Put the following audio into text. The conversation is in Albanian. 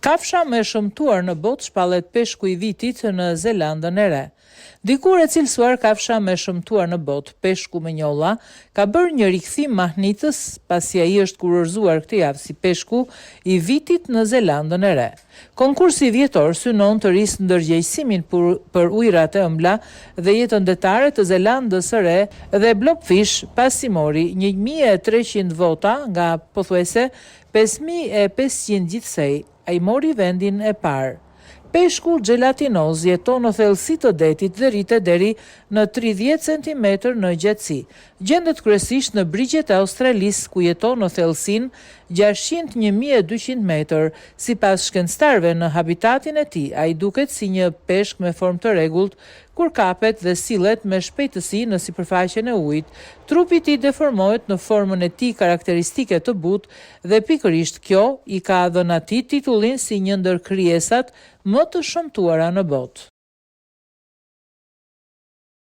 Kafsha më e shëmtuar në botë shpallet peshku i vitit në Zelandën e Re. Dikur e cilësuar kafsha më e shëmtuar në botë, peshku me njolla, ka bërë një rikthim mahnitës pasi ai është kurorëzuar këtë javë si peshku i vitit në Zelandën e Re. Konkursi vjetor synon të rrisë ndërgjegjësimin për ujërat e ëmbla dhe jetën detare të Zelandës së Re dhe Blobfish pasi mori 1300 vota nga pothuajse 5500 gjithsej, ai mori vendin e parë. Peshku xhelatinoz jeton në thellësi të detit dhe rritet deri në 30 centimetër në gjatësi. Gjendet kryesisht në brigjet e Australisë, ku jeton në thellësinë 600-1200 metër. Sipas shkencëtarëve në habitatin e tij, ai duket si një peshk me formë të rregullt kur kapet dhe sillet me shpejtësi në sipërfaqen e ujit. Trupi i tij deformohet në formën e tij karakteristike të butë dhe pikërisht kjo i ka dhënë atij titullin si një ndër krijesat më të shëmtuara në botë.